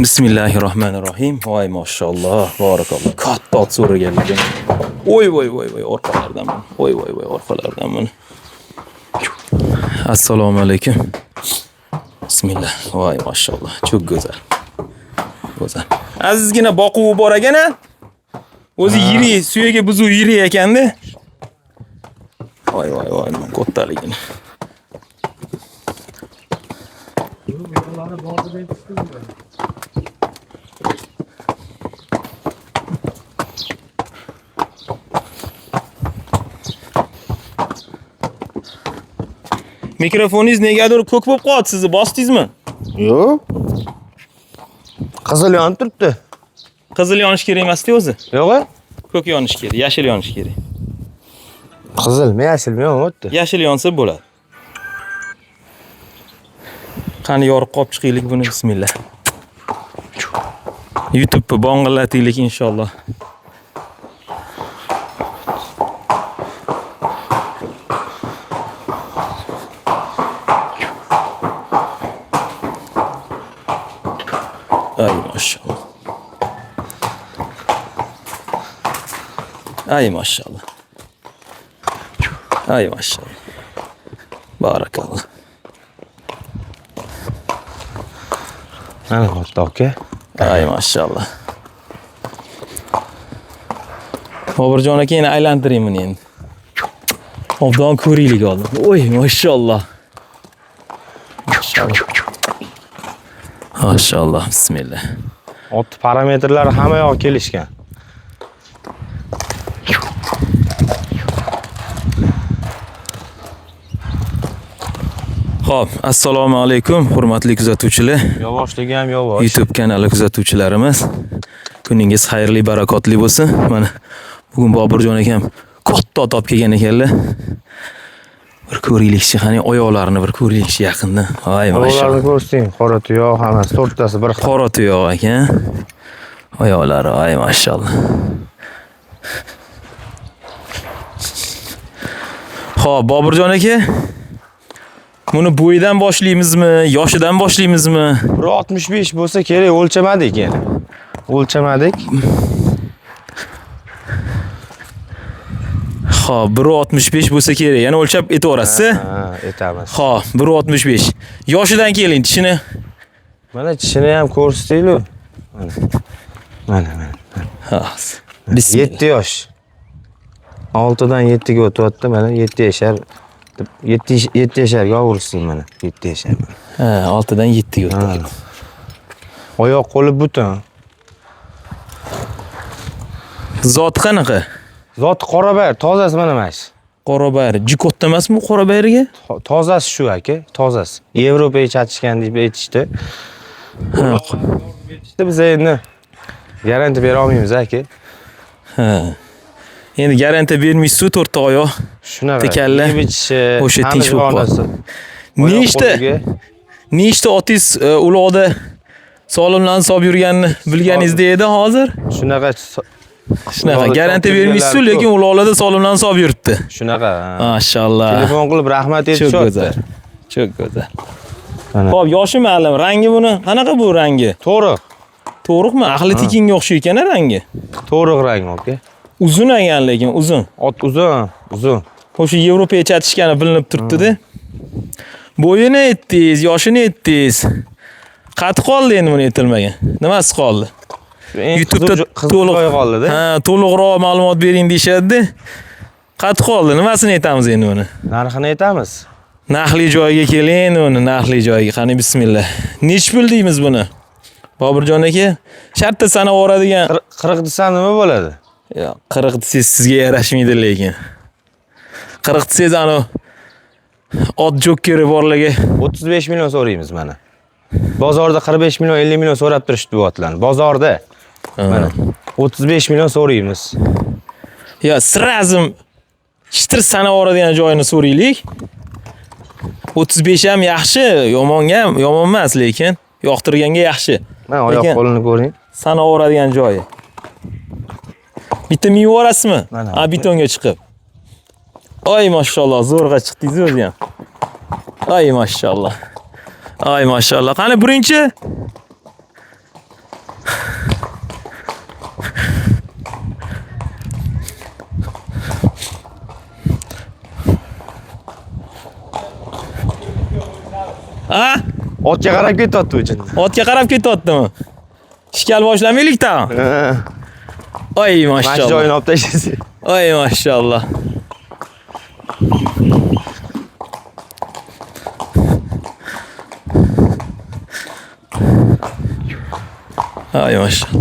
Bismillahirrohmanirrohim. Voy mashalloh, barakalloh. Katta ot so'raganlar. Voy voy voy voy orqalardan buni. Voy voy voy orqalardan buni. Assalomu alaykum. Bismillah. Voy mashalloh, çok go'zal. Go'zal. Azizgina boquvi bor ekan a? O'zi yirik, suyagi buzuv yirik ekanda. Voy voy voy, kattaligini. Mikrofoningiz negadir ko'k bo'lib qoldi, sizni bosdingizmi? Yo'q. Qizil yonib turibdi. Qizil yonish kerak emas-da o'zi. Yo'q-a? Ko'k yonish kerak, yashil yonish kerak. Qizilmi, yashilmi yonyapti. Yashil yonsa bo'ladi. Qani yorib qolib chiqaylik buni, bismillah. YouTube'ni bong'illataylik inshaalloh. Ay maşallah. Ay maşallah. Ay maşallah. Barakallah. Mana katta aka. Ay maşallah. Boburjon aka endi aylantiring buni endi. Obdon ko'raylik oldin. Oy maşallah. Maşallah. Bismillah. Ot parametrlari hamma yoq kelishgan. Xo'p, assalomu alaykum hurmatli kuzatuvchilar. Yovoshligi ham yovosh. YouTube kanali kuzatuvchilarimiz. Kuningiz xayrli, barakotli bo'lsin. Mana bugun Boburjon akam katta ot olib kelgan ekanlar. Bir ko'raylikchi, qani oyoqlarini bir ko'raylikchi yaqindan. Voy Oyoqlarini mashalloh. ko'rsating, qora tuyoq hammasi to'rttasi bir xil. Qora tuyoq ekan. Oyoqlari, ay mashalloh. Xo'p, Boburjon aka, buni bo'yidan boshlaymizmi, yoshidan boshlaymizmi? 1.65 bo'lsa kerak, o'lchamadik yana. O'lchamadik. Xo'p, 1.65 bo'lsa kerak. Yana o'lchab aytaverasiz. Ha, aytamiz. Xo'p, 1.65. Yoshidan keling, tishini. Mana tishini ham ko'rsatinglar. Mana. Mana, mana. Ha. Bismillah. 7 yosh. 6 dan 7 ga o'tyapti, mana 7 yashar. 7 yasharga og'irsin mana, 7 yashar. Ha, 6 dan 7 ga o'tdi. Oyoq qo'li butun. Zoti qanaqa? Zoti qorabayir, tozasi mana mana shu. Qorabayir. Jikotda emasmi bu qorabayirga? Tozasi shu aka, tozasi. Yevropaga chatishgan deb aytishdi. Ha. Biz endi garantiya bera olmaymiz aka. Ha. Endi garantiya bermaysiz-ku, to'rtta oyoq. Shunaqa. Tekalla. Yeb ichishi, O'sha tinch bo'lib qoldi. Nechta otingiz uloqda solimlarni solib yurganini bilganingizda edi hozir? Shunaqa. Shunaqa garantiya bermaysiz-ku, lekin uloqlarda solimlarni solib yuribdi. Shunaqa. Mashalloh. Telefon qilib rahmat Çok aytishyapti. go'zal. Çok go'zal. Xo'p, yoshi ma'lum. Rangi buni qanaqa bu rangi? To'riq. To'riqmi? Ahli tekinga o'xshaydi ekan rangi. To'riq rang aka. Uzun ekan lekin, uzun. Ot uzun, uzun. O'sha Yevropaga chatishgani bilinib turibdi-da. Bo'yini aytdingiz, yoshini aytdingiz. Qati qoldi endi buni aytilmagan. Nimasi qoldi? YouTube'da to'liq qoldi-da. Ha, to'liqroq ma'lumot bering deyishadi-da. Qati qoldi. Nimasini aytamiz endi buni? Narxini aytamiz. Narxli joyiga keling uni, narxli joyiga. Qani bismillah. Nech pul deymiz buni? Boburjon aka, shartta sanab yuboradigan. 40 desam nima bo'ladi? Yo'q, 40 desangiz sizga yarashmaydi lekin. 40 desangiz ana ot jokeri borlarga 35 million so'raymiz mana. Bozorda 45 million, 50 million so'rab turishdi bu otlarni. Bozorda. Mana 35 million so'raymiz. Ya srazim shitir sanab yuboradigan joyini so'raylik. 35 ham yaxshi, yomonga ham yomon emas, lekin yoqtirganga yaxshi. Mana oyoq qo'lini ko'ring. Sanab yuboradigan joyi. Bitta minib yuborasizmi? Ha, betonga chiqib. Oy mashalloh, zo'rg'a chiqdingiz o'zi ham. Ay mashalloh. Ay mashalloh. Qani birinchi? Ha? Otga qarab ketyapti u jinni. Otga qarab ketyaptimi? Ishkal boshlamaylik ta. Oy Mana shu mashalloh. joyini olib tashlaysiz. Oy mashalloh. Ay maşallah.